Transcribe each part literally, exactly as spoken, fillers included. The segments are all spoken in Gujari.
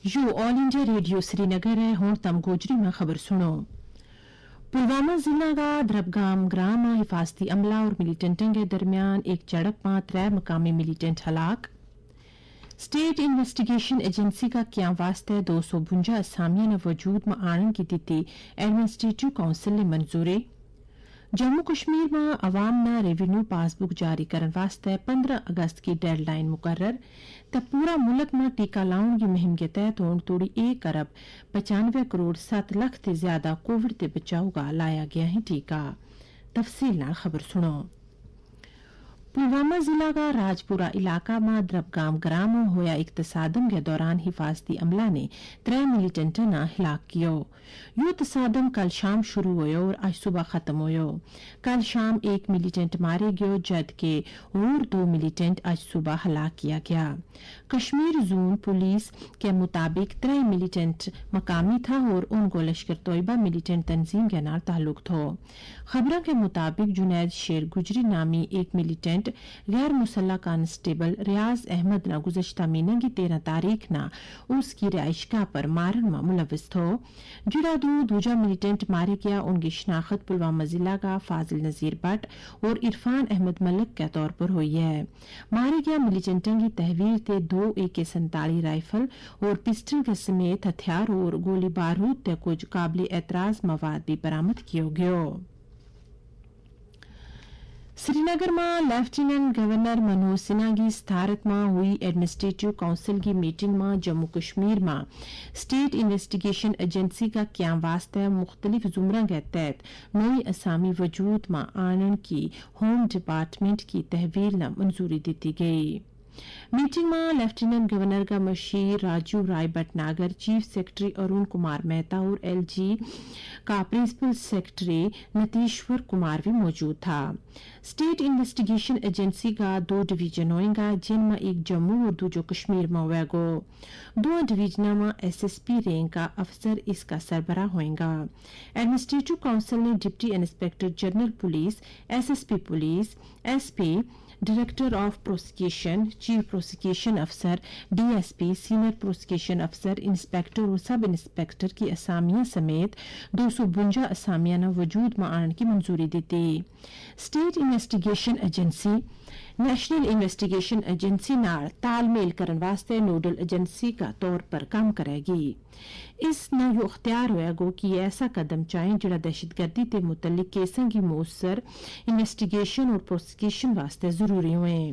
یوہ آل انڈیا ریڈیو سری نگر ہے۔ ہن تم گوجری ما خبر سنو۔ پلوامہ ضلع کا دربگام گرام ما حفاظتی عملہ اور ملیٹنٹنگ کے درمیان ایک جھڑپ ما ترے مقامی ملیٹنٹ ہلاک۔ اسٹیٹ انویسٹیگیشن ایجنسی کا قیام واسطے دو سو بنجا اسامیاں نا وجود ما آنن کی دتی ایڈمنسٹریٹو کونسل نے منظوری۔ جموں کشمیر ما عوام نا ریونیو پاس بک جاری کرن واسطے پندرہ اگست کی ڈیڈ لائن مقرر۔ تے پورا ملک ما ٹیکہ لاؤن کی مہم کے تحت ہون توڑی ایک ارب پچانوے کروڑ ست لکھ تے زیادہ کووڈ تے بچاؤ کا لایا گیا ہیں ٹیکہ۔ تفصیل نال خبر سنو۔ پلوامہ ضلع کا راج پورہ علاقہ ما دربگام گرام ہویا ایک تصادم کے دوران حفاظتی عملہ نے ترے ملیٹنٹاں نا ہلاک کیو۔ یوہ تصادم کل شام شروع ہویو اور آج صبح ختم ہویو۔ کل شام ایک ملیٹنٹ مارے گیو جد کے اور دو ملیٹنٹ آج صبح ہلاک کیا گیا۔ کشمیر زون پولیس کے مطابق ترے ملیٹنٹ مقامی تھا اور ان کو لشکر طیبہ ملیٹنٹ تنظیم کے نال تعلق تھو۔ خبراں کے مطابق جنید شیر گجری نامی ایک ملیٹنٹ غیر مسلح کانسٹیبل ریاض احمد نا گزشتہ مہینہ کی تیرہ تاریخ نا اس کی رہائش گاہ پر مارن ما ملوث تھو۔ جڑا دو دوجا ملیٹنٹ مارے گیا ان کی شناخت پلوامہ ضلع کا فاضل نذیر بٹ اور عرفان احمد ملک کے طور پر ہوئی ہے۔ مارے گیا ملیٹنٹاں کی تحویل تے دو اے کے سینتالیس رائفل اور پسٹل کے سمیت ہتھیار اور گولی بارود تے کچھ قابل اعتراض مواد بھی برآمد کیو گیو۔ سری نگر ما لیفٹیننٹ گورنر منوج سنہا کی صدارت ما ہوئی ایڈمنسٹریٹو کونسل کی میٹنگ ما جموں کشمیر ما اسٹیٹ انویسٹیگیشن ایجنسی کا قیام واسطے مختلف زمرہ کے تحت نوئی اسامی وجود ما آنن کی ہوم ڈپارٹمنٹ کی تحویل نا منظوری دتی گئی۔ میٹنگ ما لیفٹیننٹ گورنر کا مشیر راجو رائے بٹ ناگر، چیف سیکرٹری ارون کمار مہتا اور ایل جی کا پرنسپل سیکرٹری نتیشور کمار بھی موجود تھا۔ اسٹیٹ انویسٹیگیشن ایجنسی کا دو ڈویژن ہوئیں گا جن ما ایک جموں اور دوجو کشمیر ما ہوئے گو۔ دو ڈویژناں ما ایس ایس پی رینک کا افسر اس کا سربراہ ہوئیں گا۔ ایڈمنسٹریٹو کونسل نے ڈپٹی انسپکٹر جنرل پولیس، ایس ایس پی پولیس، ایس پی، ڈائریکٹر آف پروسیکیوشن، چیف پروسیکیوشن افسر، ڈی ایس پی، سینئر پروسیکیوشن افسر، انسپکٹر اور سب انسپکٹر کی اسامیاں سمیت دو سو بنجا اسامیاں نا وجود ما آنن کی منظوری دتی۔ اسٹیٹ انویسٹیگیشن ایجنسی نیشنل انویسٹیگیشن ایجنسی نال تال میل کرن واسطے نوڈل ایجنسی کا طور پر کم کرے گی۔ اس نا یوہ اختیار ہویا گو کہ یہ ایسا قدم چاہیں جڑا دہشت گردی تے متعلق کیساں کی موثر انویسٹیگیشن اور پروسیکیوشن واسطے ضروری ہوئیں۔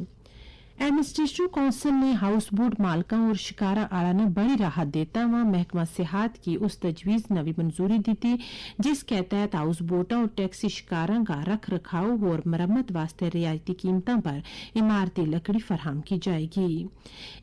ایڈمنسٹریٹو کونسل نے ہاؤس بوٹ مالکاں اور شکارا آڑا نا بڑی راحت دیتا ہوا محکمہ صحت کی اس تجویز نا بھی منظوری دتی جس کے تحت ہاؤس بوٹاں اور ٹیکسی شکاراں کا رکھ رکھاؤ اور مرمت واسطے رعایتی قیمتاں پر عمارتی لکڑی فراہم کی جائے گی۔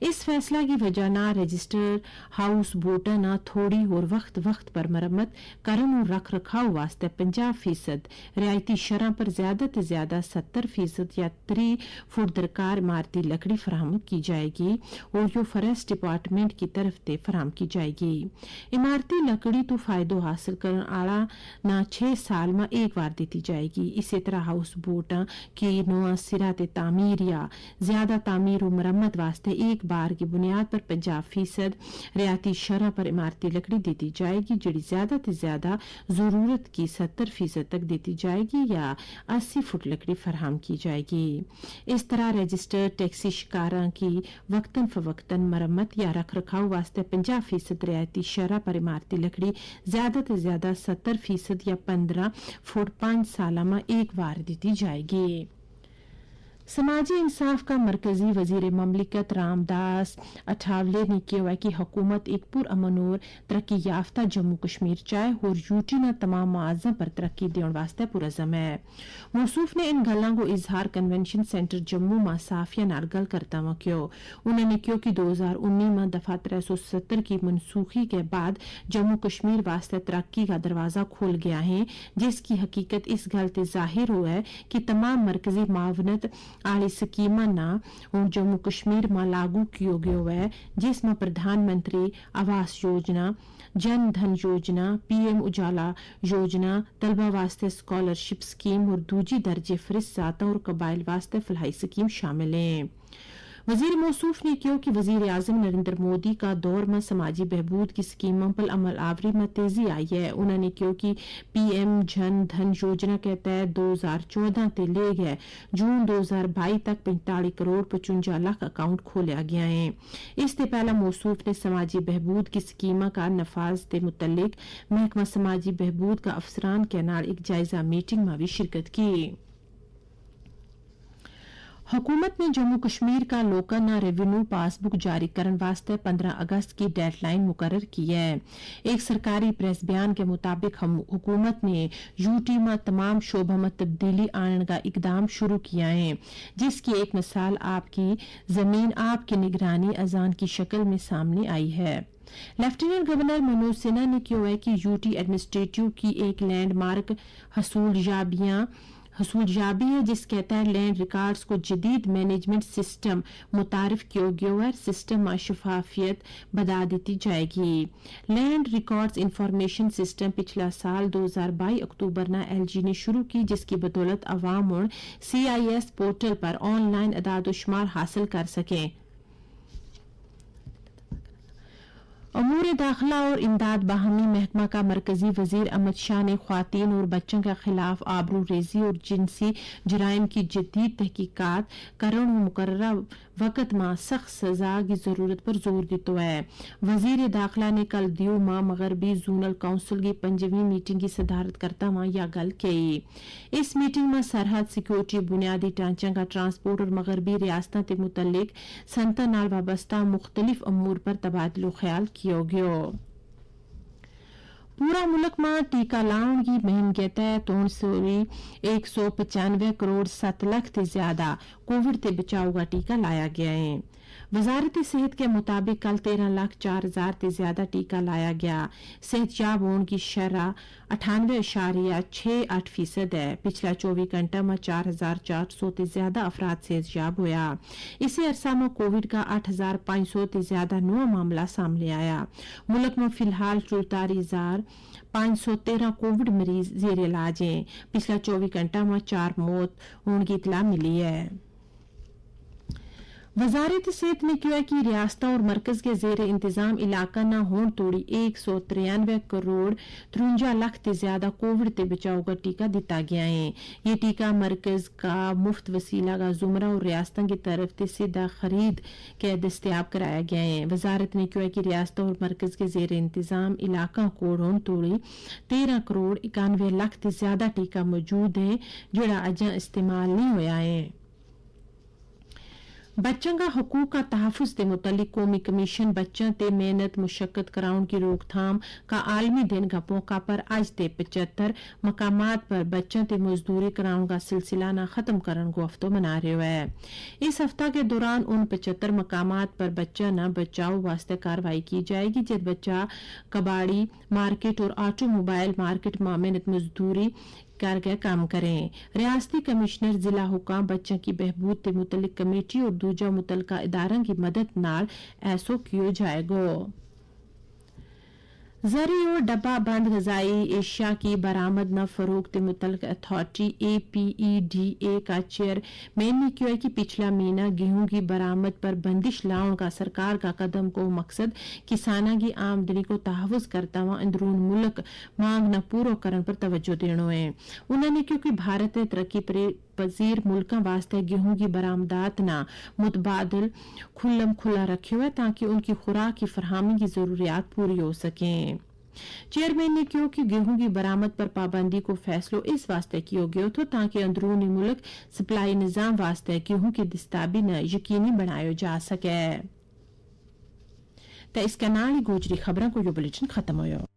اس فیصلہ کی وجہ نا رجسٹر ہاؤس بوٹاں نا تھوڑی اور وقت وقت پر مرمت کرن اور رکھ رکھاؤ واسطے پنجاہ فیصد رعایتی شرح پر زیادہ تے زیادہ ستر فیصد یا تری فٹ درکار عمارتی لکڑی فراہم کی جائے گی اور یوہ فریسٹ ڈپارٹمنٹ کی طرف تے فراہم کی جائے گی۔ عمارتی لکڑی تو فائدو حاصل کرن آڑا نا چھ سال ما ایک وار دیتی جائے گی۔ اسے طرح ہاؤس بوٹاں کی نواں سرا تے تعمیر یا زیادہ تعمیر و مرمت واسطے ایک بار کی بنیاد پر پنجاہ فیصد رعایتی شرح پر عمارتی لکڑی دیتی جائے گی جڑی زیادہ تے زیادہ ضرورت کی ستر فیصد تک دیتی جائے گی یا اسی فٹ لکڑی فراہم کی جائے گی۔ اس طرح رجسٹر ٹیکسی شکاراں کی وقتا فوقتا مرمت یا رکھ رکھاؤ واسطے پنجاہ فیصد رعایتی شرح پر عمارتی لکڑی زیادہ تے زیادہ ستر فیصد یا پندرہ فٹ پانچ سالاں ما ایک وار دیتی جائے گی۔ سماجی انصاف کا مرکزی وزیر مملکت رام داس اٹھاولے نے کہیو ہے کہ حکومت ایک پر امنور ترقی یافتہ جموں کشمیر چاہے ہور یوٹی نا تمام معاذہ پر ترقی دیون واسطے پرعزم ہے۔ موصوف نے ان گلاں کو اظہار کنونشن سینٹر جموں ما صحافیاں نال گل کرتا ہوا کہیو۔ انہوں نے کہیو کہ دو ہزار انی ما دفعہ ترے سو ستر کی منسوخی کے بعد جموں کشمیر واسطے ترقی کا دروازہ کھول گیا ہیں، جس کی حقیقت اس گل تے ظاہر ہوا ہے کہ تمام مرکزی معاونت آلی سکیماں نا ہن جموں کشمیر ما لاگو کیو گیو ہے، جس ما پردھان منتری آواس یوجنا، جن دھن یوجنا، پی ایم اجالا یوجنا، طلبا واسطے اسکالرشپ سکیم اور دوجی درجے فرست ذاتاں اور قبائل واسطے فلاحی سکیم شامل ہیں۔ وزیر موصوف نے کہیو کہ وزیر اعظم نریندر مودی کا دور ما سماجی بہبود کی سکیماں پل عمل آوری ما تیزی آئی ہے۔ انہاں نے کہیو کہ پی ایم جن دھن یوجنا کے تحت دو ہزار چودہ تے لے گئے جون دو ہزار بائی تک پینتالیس کروڑ پچونجا لکھ اکاؤنٹ کھولیا گیا ہیں۔ اس تے پہلا موصوف نے سماجی بہبود کی سکیماں کا نفاذ تے متعلق محکمہ سماجی بہبود کا افسران کے نال ایک جائزہ میٹنگ ما بھی شرکت کی۔ حکومت نے جموں کشمیر کا لوکاں نا ریونیو پاس بک جاری کرن واسطے پندرہ اگست کی ڈیڈ لائن مقرر کی ہے۔ ایک سرکاری پریس بیان کے مطابق حکومت نے یو ٹی ما تمام شعبہ ما تبدیلی آنن کا اقدام شروع کیا ہیں، جس کی ایک مثال آپ کی زمین آپ کی نگرانی اذان کی شکل میں سامنے آئی ہے۔ لیفٹیننٹ گورنر منوج سنہا نے کہیو ہے کہ یو ٹی ایڈمنسٹریٹو کی ایک لینڈ مارک حصول یابیاں حصول یابی ہے، جس کے تحت لینڈ ریکارڈز کو جدید مینجمنٹ سسٹم متعارف کیو گیو ہے۔ سسٹم ما شفافیت بدا دیتی جائے گی۔ لینڈ ریکارڈز انفارمیشن سسٹم پچھلا سال دو ہزار بائی اکتوبر نا ایل جی نے شروع کی، جس کی بدولت عوام اور سی آئی ایس پورٹل پر آن لائن اعداد و شمار حاصل کر سکیں۔ امور داخلہ اور امداد باہمی محکمہ کا مرکزی وزیر احمد شاہ نے خواتین اور بچوں کے خلاف آبرو ریزی اور جنسی جرائم کی جدید تحقیقات کرن و مقررہ وقت ما سخت سزا کی ضرورت پر زور دیتو ہے۔ وزیر داخلہ نے کل دیو ما مغربی زونل کونسل کی پنجویں میٹنگ کی صدارت کرتا ہوا یا گل کہی۔ اس میٹنگ ما سرحد سکیورٹی بنیادی ٹانچاں کا ٹرانسپورٹ اور مغربی ریاستاں تے متعلق سنتر نال وابستہ مختلف امور پر تبادلو خیال کیو گیو۔ پورا ملک ما ٹیکا لاؤن کی مہم کے تحت تون سوری ایک سو پچانوے کروڑ ست لکھ تے زیادہ کووڈ تے بچاؤ کا ٹیکا لایا گیا ہیں۔ وزارت صحت کے مطابق کل تیرہ لکھ چار ہزار تے زیادہ ٹیکا لایا گیا۔ صحت یاب ہون کی شرح اٹھانوے اشاریہ چھ آٹھ فیصد ہے۔ پچھلا چوبی گھنٹہ ما چار ہزار چار سو تے زیادہ افراد صحت یاب ہویا۔ اسے عرصہ ما کووڈ کا آٹھ ہزار پانچ سو تے زیادہ نو معاملہ سامنے آیا۔ ملک ما فی الحال چلتاری ہزار پانچ سو تیرہ کووڈ مریض زیر علاج ہیں۔ پچھلا چوبی گھنٹہ ما چار موت ہون کی اطلاع ملی ہے۔ وزارت صحت نے کہیو ہے کہ ریاستاں اور مرکز کے زیر انتظام علاقہ نا ہون توڑی ایک سو ترانوے کروڑ ترونجا لکھ تے زیادہ کووڈ تے بچاؤ کا ٹیکا دتا گیا ہیں۔ یہ ٹیکا مرکز کا مفت وسیلہ کا زمرہ اور ریاستاں کی طرف تے سیدھا خرید کے دستیاب کرایا گیا ہیں۔ وزارت نے کہیو ہے کہ ریاستاں اور مرکز کے زیر انتظام علاقہ کوڑ ہون توڑی تیرہ کروڑ اکانوے لکھ تے زیادہ ٹیکا موجود ہیں، جڑا اجاں استعمال نہیں ہویا ہیں۔ بچاں کا حقوق کا تحفظ تے متعلق قومی کمیشن بچاں تے محنت مشقت کراؤن کی روک تھام کا عالمی دن کا موقع پر اج تے پچہتر مقامات پر بچاں تے مزدوری کراؤن کا سلسلہ نا ختم کرن کو ہفتو منا رہیو ہے۔ اس ہفتہ کے دوران ان پچہتر مقامات پر بچاں نا بچاؤ واسطے کاروائی کی جائے گی، جد بچہ کباڑی مارکیٹ اور آٹو موبائل مارکیٹ ما محنت مزدوری کر کے کام کریں۔ ریاستی کمشنر ضلع حکام بچاں کی بہبود تے متعلق کمیٹی اور دوجا متعلقہ اداراں کی مدد نال ایسو کیو جائے گو۔ زرعی اور ڈبہ بند غذائی اشیاء کی برآمد نا فروغ تے متعلق اتھارٹی اے پی ای ڈی اے کا چیئر مین نے کہیو ہے کہ پچھلا مہینہ گیہوں کی برآمد پر بندش لاؤن کا سرکار کا قدم کو مقصد کساناں کی آمدنی کو تحفظ کرتا ہوا اندرون ملک مانگ نا پورو کرن پر توجہ دینو ہے۔ انہاں نے کہیو کہ بھارت نے ترقی پذیر ملکاں واسطے گیہوں کی برآمدات نا متبادل کھلم کھلا رکھیو ہے تاکہ ان کی خوراک کی فراہمی کی ضروریات پوری ہو سکیں۔ چیئرمین نے کہیو کہ گیہوں کی برآمد پر پابندی کو فیصلو اس واسطے کیو گیو تھو تاکہ اندرونی ملک سپلائی نظام واسطے گیہوں کی دستیابی نا یقینی بنایو جا سکے۔ تے اس کے نال ہی گوجری خبراں کو یوہ بلیٹن ختم ہویو۔